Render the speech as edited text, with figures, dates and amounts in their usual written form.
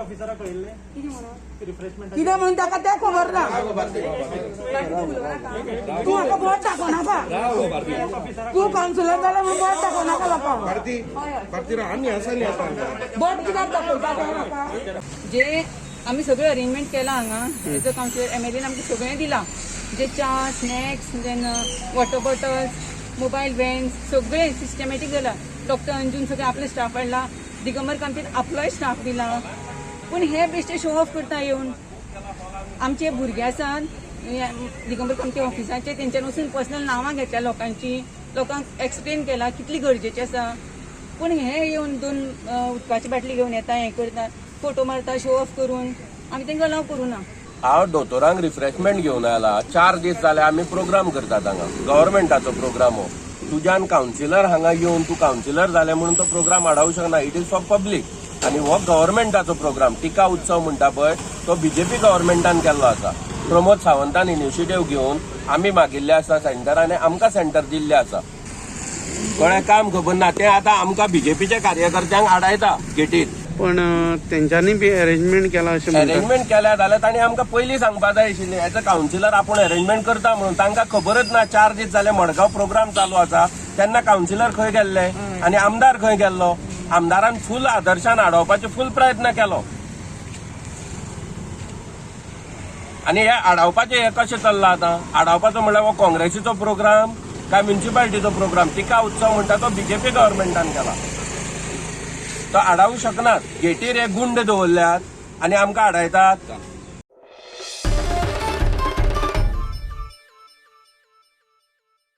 ऑफिसराक कळिल्लें रिफ्रेशमेंट कितें म्हणून ताका तें खबर ना. तूं म्हाका बोट दाखोवनाका. तूं कावन्सिलर जाल्यार म्हणून बोट दाखोवनाका लोकांक. भारती, भारती, आमी आसा न्ही आतां. बोट कित्याक दाखयता तें म्हाका? जे आमी सगळें अरेंजमेंट केलां हांगा, एज अ कावन्सिलर एमएलएन आमकां सगळें दिलां, जे च्या, snacks, then water bottles, mobile vans, सगळें सिस्टमॅटीक जाला. डॉक्टर अंजून सगळें आपले स्टाफ हाडला, दिगंबर कामतीन आपलोय स्टाफ दिला, पूण हे बेश्टे शो ऑफ करता येवन. आमचे भुरगे आसात दिगंबर कामती ऑफिसाचे, तेंच्यान वचून पर्सनल नांवां घेतल्या लोकांची, लोकांक एक्सप्लेन केला कितली गरजेची आसा. पूण हे येवन दोन उदकाची बाटली घेवन येता, हें करता, फोटो मारता शो ऑफ करून. आमी तांकां अलाव करूं ना. हांव दोतोरांक रिफ्रेशमेंट घेवन आयला. 4 दीस जाले आमी प्रोग्राम करतात हांगा. गव्हर्मेंटाचो प्रोग्राम हो. तुज्यान कावन्सिलर हांगा येवन तूं कावन्सिलर जालें म्हणून तो प्रोग्राम आडावंक शकना. It is for public आनी हो गव्हर्मेंटाचो प्रोग्राम. टिका उत्सव म्हणटा पळय, तो बीजेपी गव्हर्मेंटान केल्लो आसा. प्रमोद सावंतान इनिशिएटीव घेवन आमी मागिल्ले आसा सेंटर आनी आमकां सेंटर दिल्लें आसा. कळ्ळें? काम खबर ना ते आतां आमकां बीजेपीच्या कार्यकर्त्यांक आडायता गेटीर. पण तेंच्यांनी बी अरेंजमेंट केला अशें म्हणटात. अरेंजमेंट केल्या जाल्यार तांणी आमकां पयलीं सांगपा जाय आशिल्लें एज अ कावन्सिलर आपूण अरेंजमेंट करता म्हणून. तांकां खबरच ना. 4 दीस जाले मडगांव प्रोग्राम चालू आसा, तेन्ना कावन्सिलर खंय गेल्ले आनी आमदार खंय गेल्लो? आमदारान फूल आदर्शान आडावपाचो फूल प्रयत्न केलो. आनी हे आडावपाचें हें कशें चल्लां आतां? आडावपाचो म्हणल्यार हो काँग्रेसीचो प्रोग्राम काय म्युनिसिपालिटीचो प्रोग्राम? टिका उत्सव म्हणटा तो बीजेपी गव्हर्मेंटान केला, तो आडावूंक शकनात. गेटीर हे गुंड दवरल्यात आनी आमकां आडायतात.